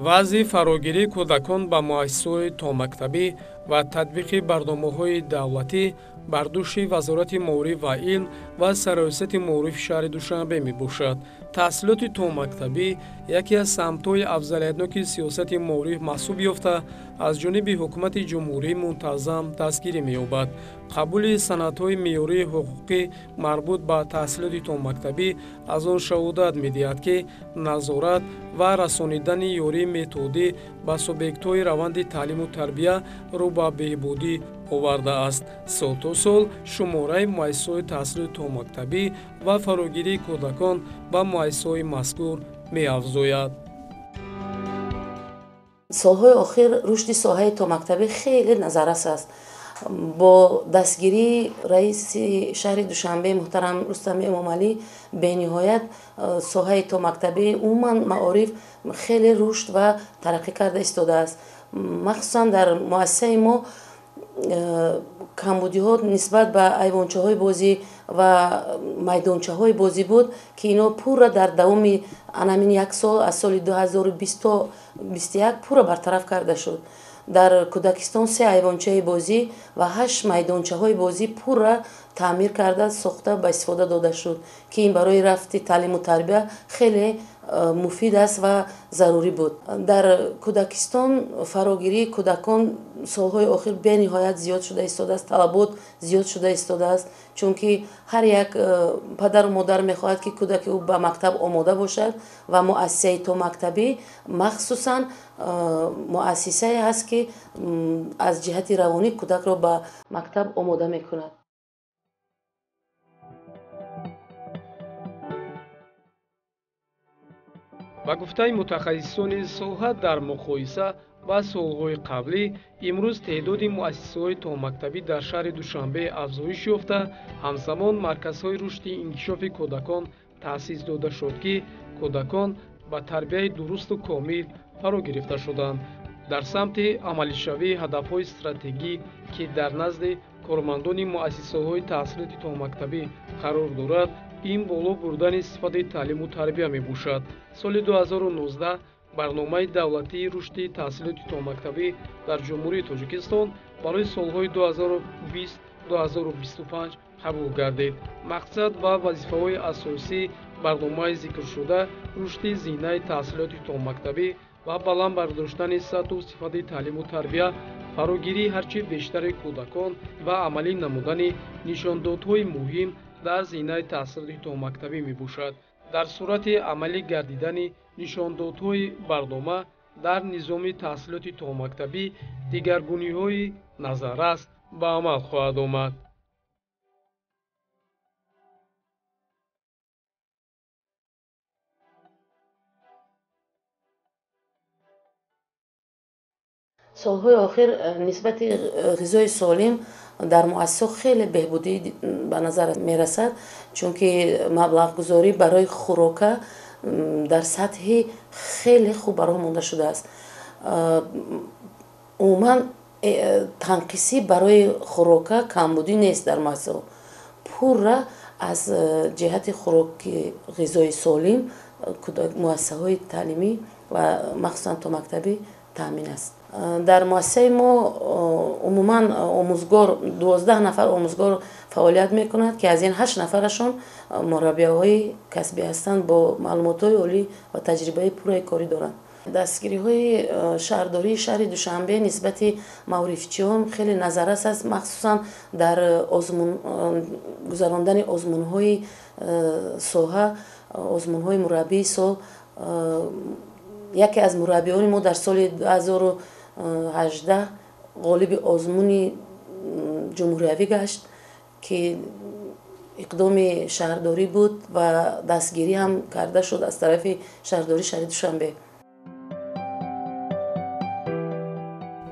Вазъи фарогирии кӯдакон ба муассисаҳои томактабӣ ва татбиқи барномаҳои давлатӣ бар дӯши Вазорати маориф ва илм ва Сарраёсати маорифи шаҳри Душанбе мебошад. Таҳсилоти томактабӣ яке аз самтҳои афзалиятноки сиёсати маориф маҳсуб ёфта, аз ҷониби ҳукумати ҷумҳурӣ мунтазам дастгирӣ меёбад. Қабули санадҳои меъёрии ҳуқуқӣ марбут ба таҳсилоти томактабӣ аз он шаҳодат медиҳад, ки назорат ва расонидани ёрии методӣ ба субъектҳои раванди таълиму тарбия рӯ ба беҳбудӣ овардааст. Сол то сол шумораи муассисаҳои таҳсилоти томактабӣ ва фарогирии кӯдакон ба муассисаҳои мазкур меафзояд. Солҳои охир рушди соҳаи томактабӣ хеле назаррас аст. Бо дастгирии раиси шаҳри Душанбе муҳтарам Рустами Эмомалӣ бениҳоят соҳаи томактабӣ, умуман маориф хеле рушд ва тараққӣ карда истодааст. Махсусан дар муассисаи мо камбудиҳо нисбат ба айвончаҳои бозӣ ва майдончаҳои бозӣ буд, ки ино пурра дар давоми анамин як сол, аз соли 2020 то 21 пурра бартараф карда шуд. Дар кӯдакистон 3 айвончаи бозӣ ва 8 майдончаҳои бозӣ пурра таъмир карда, сохта, ба истифода дода шуд, ки ин барои рафти таълиму тарбия хеле муфид аст ва зарурӣ буд. Дар кӯдакистон фарогирии кӯдакон солҳои охир бениҳоят зиёд шуда истодааст, талабот зиёд шуда истодааст, чунки ҳар як падару модар мехоҳад, ки кӯдаки ӯ ба мактаб омода бошад ва муассисаи томактабӣ махсусан муассисае ҳаст, ки аз ҷиҳати равонӣ кӯдакро ба мактаб омода мекунад. Ба гуфтаи мутахассисони соҳа, дар муқоиса ба солҳои қаблӣ имрӯз теъдоди муассисаҳои томактабӣ дар шаҳри Душанбе афзоиш ёфта, ҳамзамон марказҳои рушди инкишофи кӯдакон таъсис дода шуд, ки кӯдакон ба тарбияи дурусту комил фаро гирифта шуданд. Дар самти амалишавии ҳадафҳои стратегӣ, ки дар назди кормандони муассисаҳои таҳсилоти томактабӣ қарор дорад, ин боло бурдани сифати таълиму тарбия мебошад. Соли 2019 барномаи давлатии рушди таҳсилоти томактабӣ дар Ҷумҳурии Тоҷикистон барои солҳои 2020-2025 қабул гардид. Мақсад ва вазифаҳои асосии барномаи зикршуда рушди зинаи таҳсилоти томактабӣ ва баланд бардоштани сатҳу сифати таълиму тарбия, фарогирии ҳарчи бештари кӯдакон ва амалӣ намудани нишондодҳои муҳим дар зинаи таҳсилоти томактабӣ мебошад. Дар сурати амалӣ гардидани нишондодҳои барнома дар низоми таҳсилоти томактабӣ дигаргуниҳои назаррас ба амал хоҳад омад. Солҳои охир нисбати ғизои солим дар муассисаҳо хеле беҳбудӣ ба назар мерасад, чунки маблағгузорӣ барои хӯрока дар сатҳи хеле хуб бароҳ монда шудааст. Умуман танқисӣ барои хӯрока камбудӣ нест дар муассисаҳо. Пурра аз ҷиҳати хӯроки ғизои солим муассисаҳои таълимӣ ва махсусан томактабӣ таъмин аст. Дар муассисаи мо умуман омӯзгор 12 нафар омӯзгор фаъолият мекунад, ки аз ин 8 нафарашон мураббиҳои касбӣ ҳастанд, бо маълумотҳои олӣ ва таҷрибаи пурраи корӣ доранд. Дастгириҳои шаҳрдории шаҳри Душанбе нисбати маорифчиён хеле назаррас аст, махсусан дар гузарондани озмунҳои соҳа, озмунҳои мураббии сол. Яке аз мураббиёни мо дар соли 2018 ғолиби озмуни ҷумҳуриявӣ гашт, ки иқдоми шаҳрдорӣ буд ва дастгирӣ ҳам карда шуд аз тарафи шаҳрдории шаҳри Душанбе.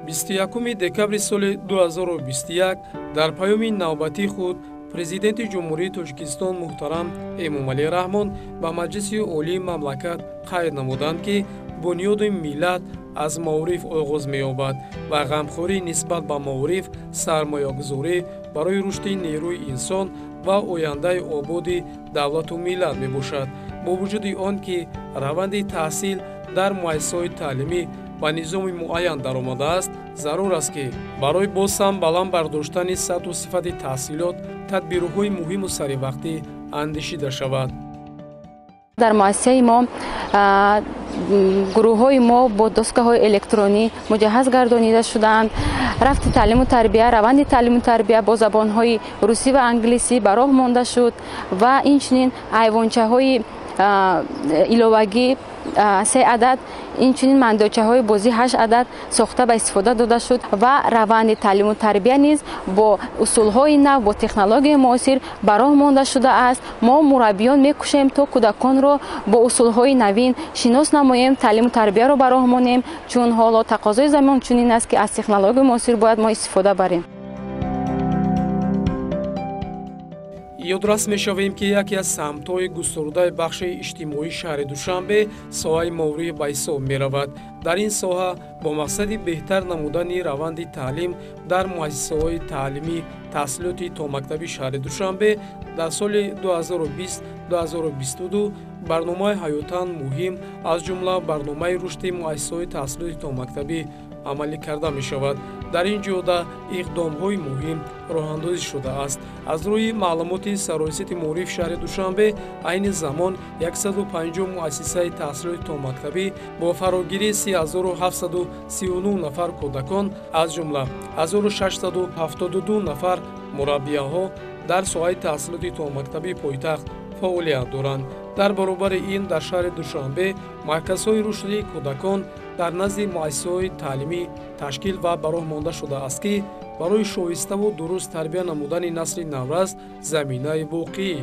21 декабри соли 2021 дар паёми навбатии худ Президенти Ҷумҳурии Тоҷикистон муҳтарам Эмомалӣ Раҳмон ба Маҷлиси Олии мамлакат қайд намуданд, ки бунёди миллат аз маориф оғоз меёбад ва ғамхорӣ нисбат ба маориф сармоягузорӣ барои рушди нерӯи инсон ва ояндаи ободи давлату миллат мебошад. Бо вуҷуди он ки раванди таҳсил дар муассисаҳои таълимӣ ба низоми муайян даромадааст, зарур аст, ки барои боз ҳам баланд бардоштани сатҳу сифати таҳсилот тадбирҳои муҳиму саривақтӣ андешида шавад. Дар муассисаи мо гурӯҳҳои мо бо доскаҳои электронӣ муҷаҳҳаз гардонида шудаанд. Рафти таълиму тарбия, раванди таълиму тарбия бо забонҳои русӣ ва англисӣ ба роҳ монда шуд ва инчунин айвончаҳои иловагӣ 3 адад, инчунин мандочаҳои бозӣ 8 адад сохта ба истифода дода шуд ва раванди таълиму тарбия низ бо усулҳои нав, бо технологияи муосир ба роҳ монда шудааст. Мо мураббиён мекӯшем, то кӯдаконро бо усулҳои навин шинос намоем, таълиму тарбияро ба роҳ монем, чун ҳоло тақозои замон чунин аст, ки аз технологияи муосир бояд мо истифода барем. Ёдрас мешавем, ки яке аз самтҳои густурдаи бахши иҷтимоии шаҳри Душанбе соҳаи маориф ба ҳисоб меравад. Дар ин соҳа бо мақсади беҳтар намудани раванди таълим дар муассисаҳои таълимӣ таҳсилоти томактабии шаҳри Душанбе дар соли 2020-2022 барномаи ҳаётан муҳим, аз ҷумла барномаи рушди муассисаҳои таҳсилоти томактабӣ амалӣ карда мешавад. Дар ин ҷода иқдомҳои муҳим роҳандозӣ шудааст. Аз рӯи маълумоти Сарраёсати маориф шаҳри Душанбе, айни замон 150 муассисаи таҳсилоти томактабӣ бо фарогирии 3739 нафар кӯдакон, аз ҷумла 1672 нафар мураббияҳо дар соҳаи таҳсилоти томактабии пойтахт фаъолият доранд. Дар баробари ин дар шаҳри Душанбе марказҳои рушди кӯдакон дар назди муассисаҳои таълимӣ ташкил ва ба роҳ монда шудааст, ки барои шоиставу дуруст тарбия намудани насли наврас заминаи воқеӣ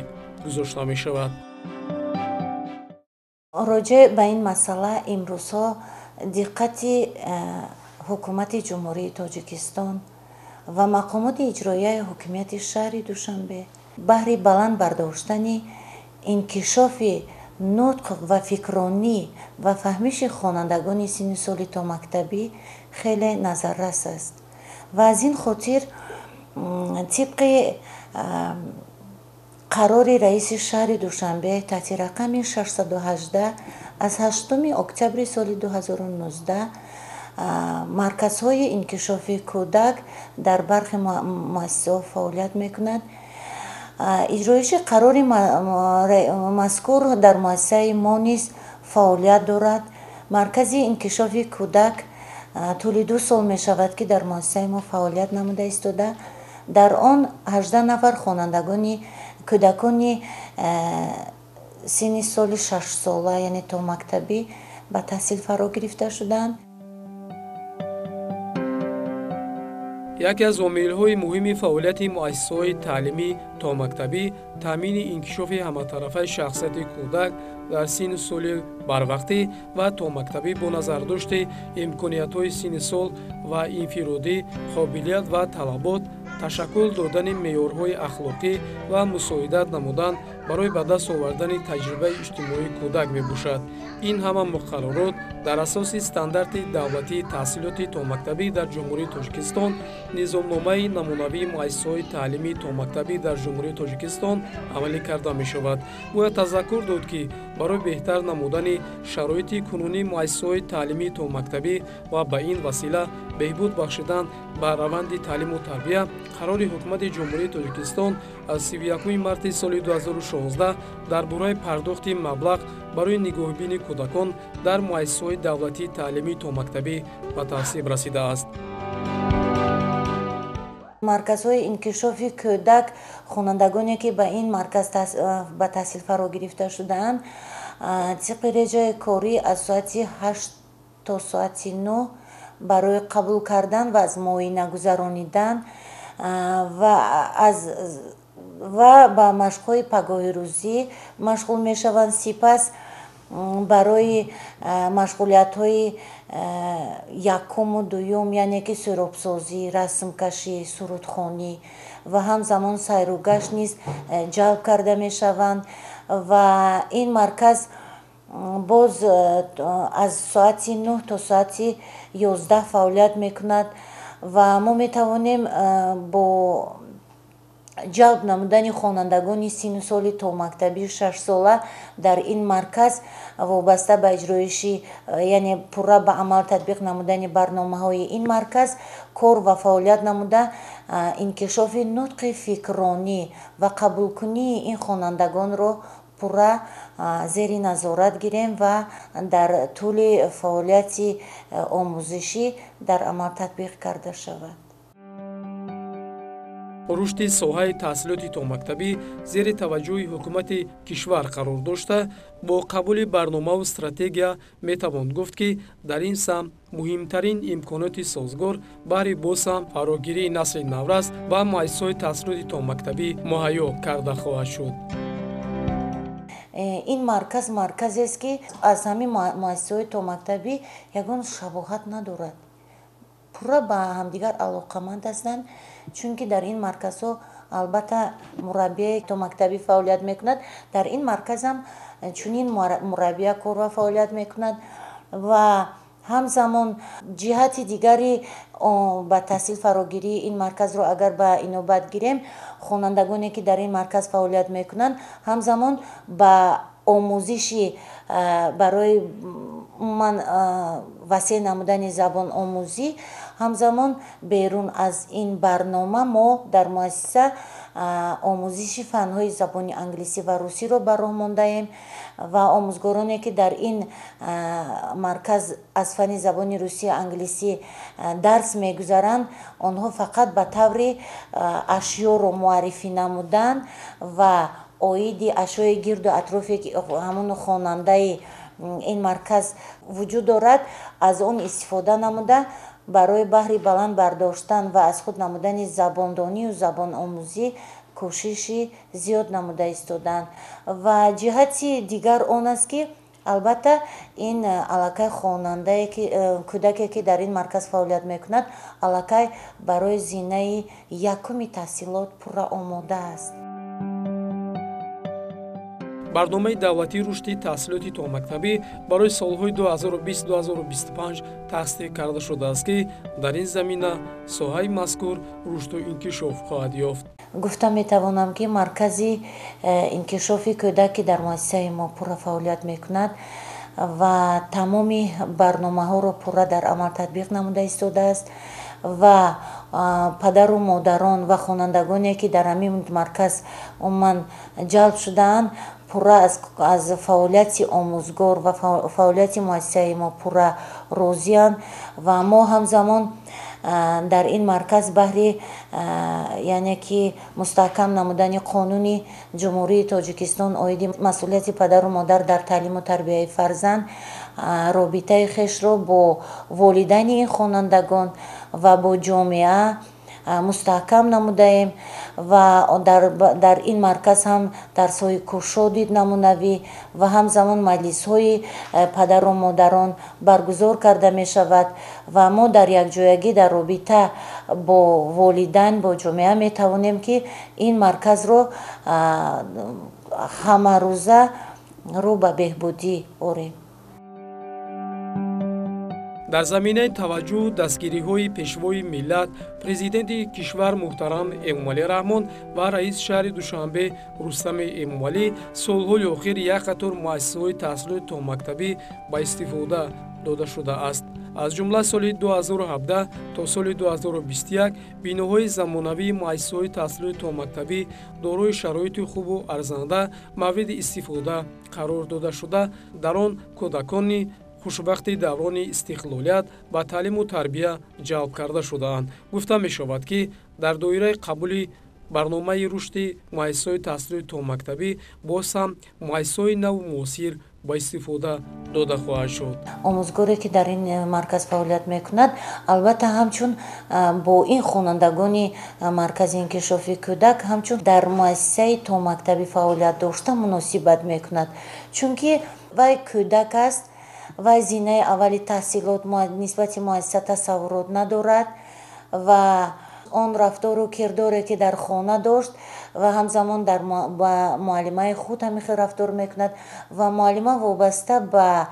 гузошта мешавад. Роҷеъ ба ин масъала имрӯзҳо диққати ҳукумати Ҷумҳурии Тоҷикистон ва мақомоти иҷроияи ҳокимияти шаҳри Душанбе баҳри баланд бардоштани инкишофи нутқ ва фикронӣ ва фаҳмиши хонандагони синни соли томактабӣ хеле назаррас аст. Ва аз ин хотир тибқи қарори раиси шаҳри Душанбе таҳти рақами 618 аз 8 октябри соли 2019 марказҳои инкишофи кӯдак дар бархи муассисаҳо фаъолият мекунад. Иҷроиши қарори мазкур дар муассисаи мо низ фаъолият дорад. Маркази инкишофи кӯдак тӯли 2 сол мешавад, ки дар муассисаи мо фаъолият намуда истода. Дар он 18 нафар хонандагони кӯдакони синни соли 6сола, яъне томактабӣ, ба таҳсил фаро гирифта шуданд. Яке аз омилҳои муҳими фаъолияти муассисаҳои таълимӣ томактабӣ таъмини инкишофи ҳаматарафаи шахсияти кӯдак дар синни соли барвақтӣ ва томактабӣ бо назардошти имкониятҳои синни сол ва инфиродӣ, қобилият ва талабот, ташаккул додани меъёрҳои ахлоқӣ ва мусоидат намудан барои ба даст овардани таҷрибаи иҷтимоии кӯдак мебошад. Ин ҳама муқаррарот дар асоси стандарти давлатии таҳсилоти томактабӣ дар Ҷумҳурии Тоҷикистон, низомномаи намунавии муассисаҳои таълимии томактабӣ дар Ҷумҳурии Тоҷикистон амалӣ карда мешавад. Бояд тазаккур дод, ки барои беҳтар намудани шароити кунунии муассисаҳои таълимии томактабӣ ва ба ин васила беҳбуд бахшидан ба раванди таълиму тарбия, қарори Ҳукумати Ҷумҳурии Тоҷикистон аз 31 марти соли 2016 дар бораи пардохти маблағ барои нигоҳубини кӯдакон дар муассисаҳои давлатии таълимии томактабӣ ба тасвиб расидааст. Марказҳои инкишофи кӯдак, хонандагоне ки ба ин марказ ба таҳсил фаро гирифта шудаанд, тибқи реҷаи корӣ аз соати 8 то соати 9 барои қабул кардан ва аз муоина гузаронидан ва ба машқҳои пагоҳирӯзӣ машғул мешаванд. Сипас барои машғулиятҳои якуму дуюм, яъне ки сӯробсозӣ, расмкашӣ, сурудхонӣ ва ҳамзамон сайругашт низ ҷалб карда мешаванд. Ва ин марказ боз аз соати 9 то соати 11 фаъолият мекунад ва мо метавонем бо ҷалб намудани хонандагони синну соли томактабии 6сола дар ин марказ вобаста ба иҷроиши, яъне пурра ба амал татбиқ намудани барномаҳои ин марказ кор ва фаъолият намуда, инкишофи нутқи фикронӣ ва қабулкунии ин хонандагонро пурра зери назорат гирем ва дар тӯли фаъолияти омӯзишӣ дар амал татбиқ карда шавад. Рушди соҳаи таҳсилоти томактабӣ зери таваҷҷӯҳи ҳукумати кишвар қарор дошта, бо қабули барномаву стратегия метавон гуфт, ки дар ин самт муҳимтарин имконоти созгор баҳри боз ҳам фарогирии насли наврас ва муассисаҳои таҳсилоти томактабӣ муҳайё карда хоҳад шуд. Ин марказ марказест, ки аз ҳамин муассисаҳои томактабӣ ягон шабоҳат надорад, пурра ба ҳамдигар алоқаманд ҳастанд, чунки дар ин марказҳо албатта мураббияи томактабӣ фаъолият мекунад, дар ин марказам чунин мураббия кор ва фаъолият мекунад. Ва ҳамзамон ҷиҳати дигари ба таҳсил фарогирии ин марказро агар ба инобат гирем, хонандагоне ки дар ин марказ фаъолият мекунанд, ҳамзамон ба омӯзиши барои умуман васеъ намудани забономӯзӣ, ҳамзамон берун аз ин барнома мо дар муассиса омӯзиши фанҳои забони англисӣ ва русиро ба роҳ мондаем ва омӯзгороне ки дар ин марказ аз фанни забони русию англисӣ дарс мегузаранд, онҳо фақат ба таври ашёро муаррифӣ намудан ва оиди ашёи гирду атрофе ки ҳамон хонандаи ин марказ вуҷуд дорад, аз он истифода намуда, барои баҳри баланд бардоштан ва аз худ намудани забондонию забономӯзӣ кӯшиши зиёд намуда истоданд. Ва ҷиҳати дигар он аст, ки албатта ин аллакай хонандае ки кӯдаке ки дар ин марказ фаъолият мекунад, аллакай барои зинаи якуми таҳсилот пурра омода аст. Барномаи давлатии рушди таҳсилоти томактабӣ барои солҳои 2020-2025 тасдиқ карда шудааст, ки дар ин замина соҳаи мазкур рушду инкишоф хоҳад ёфт. Гуфта метавонам, ки маркази инкишофи кӯдак, ки дар муассисаи мо пурра фаъолият мекунад ва тамоми барномаҳоро пурра дар амал татбиқ намуда истодааст ва падару модарон ва хонандагоне ки дар ҳамин марказ умуман ҷалб шудаанд, пурра аз фаъолияти омӯзгор ва фаъолияти муассисаи мо пурра розианд. Ва мо ҳамзамон дар ин марказ баҳри, яъне ки мустаҳкам намудани қонуни Ҷумҳурии Тоҷикистон оиди масъулияти падару модар дар таълиму тарбияи фарзанд робитаи хешро бо волидайни ин хонандагон ва бо ҷомеа мустаҳкам намудаем ва дар ин марказ ҳам дарсҳои кушоди намунавӣ ва ҳамзамон маҷлисҳои падару модарон баргузор карда мешавад ва мо дар якҷоягӣ дар робита бо волидайн, бо ҷомеа метавонем, ки ин марказро ҳамарӯза рӯ ба беҳбудӣ орем. Дар заминаи таваҷҷӯҳу дастгириҳои пешвои миллат, президенти кишвар муҳтарам Эмомалӣ Раҳмон ва раиси шаҳри Душанбе Рустами Эмомалӣ солҳои охир як қатор муассисаҳои таҳсилоти томактабӣ ба истифода дода шудааст. Аз ҷумла соли 2017 то соли 2021 биноҳои замонавии муассисаҳои таҳсилоти томактабӣ дорои шароити хубу арзанда мавриди истифода қарор дода шуда, дар он кӯдакони хушбахти даврони истиқлолият ба таълиму тарбия ҷалб карда шудаанд. Гуфта мешавад, ки дар доираи қабули барномаи рушди муассисаҳои таҳсилоти томактабӣ боз ҳам муассисаҳои наву муосир ба истифода дода хоҳад шуд. Омӯзгоре ки дар ин марказ фаъолият мекунад, албатта ҳамчун бо ин хонандагони маркази инкишофи кӯдак ҳамчун дар муассисаи томактабӣ фаъолият дошта муносибат мекунад, чунки вай кӯдак аст, вай зинаи аввали таҳсилот нисбати муассиса тасаввурот надорад ва он рафтору кирдоре ки дар хона дошт ва ҳамзамон ба муаллимаи худ ҳамин хел рафтор мекунад ва муаллима вобаста ба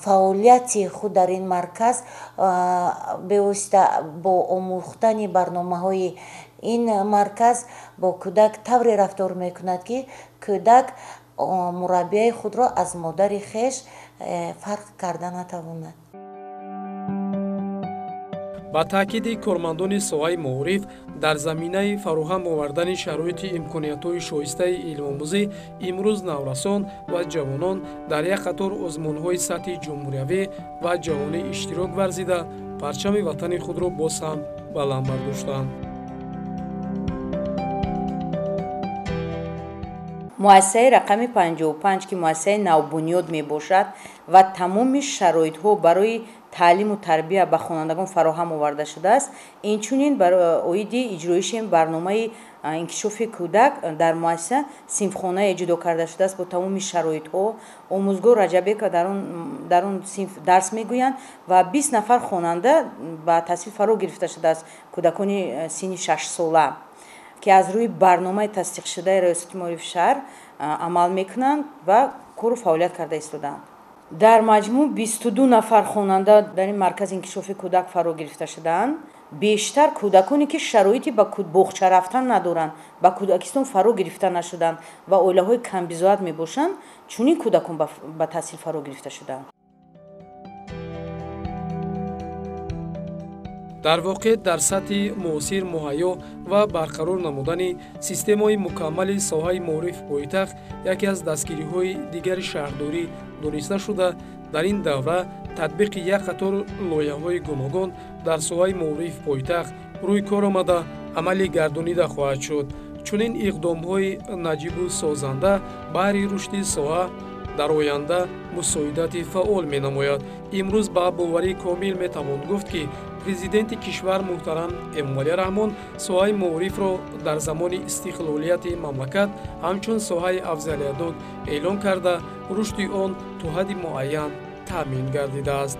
фаъолияти худ дар ин марказ бевосита бо омӯхтани барномаҳои Ин марказ бо кӯдак тавре рафтор мекунад, ки кӯдак мураббияи худро аз модари хеш фарқ карда натавонад. Ба таъкиди кормандони соҳаи маориф, дар заминаи фароҳам овардани шароити имкониятҳои шоистаи илмомӯзӣ имрӯз наврасон ва ҷавонон дар як қатор озмунҳои сатҳи ҷумҳуриявӣ ва ҷаҳонӣ иштирок варзида, парчами ватани худро боз ҳам баланд бардоштанд. Муассисаи рақами 55, ки муассисаи навбунёд мебошад ва тамоми шароитҳо барои таълиму тарбия ба хонандагон фароҳам оварда шудааст. Инчунин оиди иҷроиши барномаи инкишофи кӯдак дар муассиса синфхонае ҷудо карда шудааст бо тамоми шароитҳо. Омӯзгор Раҷабекова дар он синф дарс мегӯянд ва 20 нафар хонанда ба таҳсил фаро гирифта шудааст, кӯдакони синни 6сола, ки аз рӯи барномаи тасдиқшудаи Раёсати маорифи шаҳр амал мекунанд ва кору фаъолият карда истодаанд. Дар маҷмӯъ 22 нафар хонанда дар ин маркази инкишофи кӯдак фаро гирифта шудаанд. Бештар кӯдаконе, ки шароити ба боғча рафтан надоранд, ба кӯдакистон фаро гирифта нашуданд ва оилаҳои камбизоат мебошанд, чунин кӯдакон ба таҳсил фаро гирифта шудаанд. Дар воқеъ, дар сатҳи муосир муҳайё ва барқарор намудани системаи мукаммали соҳаи маорифи пойтахт яке аз дастгириҳои дигари шаҳрдорӣ дониста шуда, дар ин давра татбиқи як қатор лоиҳаҳои гуногун дар соҳаи маорифи пойтахт рӯй кор омада, амалӣ гардонида хоҳад шуд. Чунин иқдомҳои наҷибу созанда баҳри рушди соҳа дар оянда мусоидати фаъол менамояд. Имрӯз ба боварии комил метавон гуфт, ки президенти кишвар муҳтарам Эмомалӣ Раҳмон соҳаи маорифро дар замони истиқлолияти мамлакат ҳамчун соҳаи афзалиятнок эълон карда, рушди он то ҳадди муайян таъмин гардидааст.